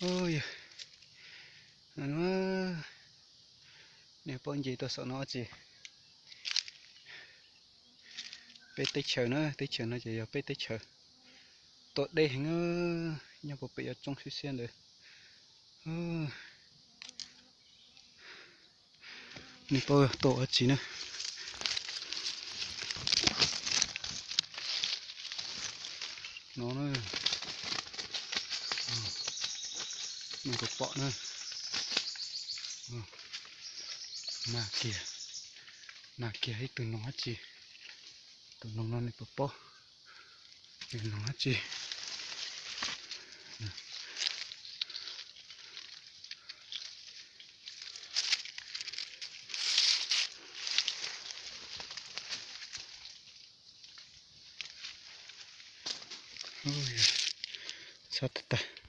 Yog, nej paub nce tuaj saum no dab tsi? Peb teb chaws na, teb chaws no ces yog peb teb chaws tuaj deb heev, nyob puag pem yuav tsoob siab siab ntawd. Nej paub tuaj ua dab tsi na? No na, nej puas pom na? Mag kiag, mag kiag ib tug noog dab tsi. Tus noog no nej puas paub? Noog dab tsi? Txhob tag tag.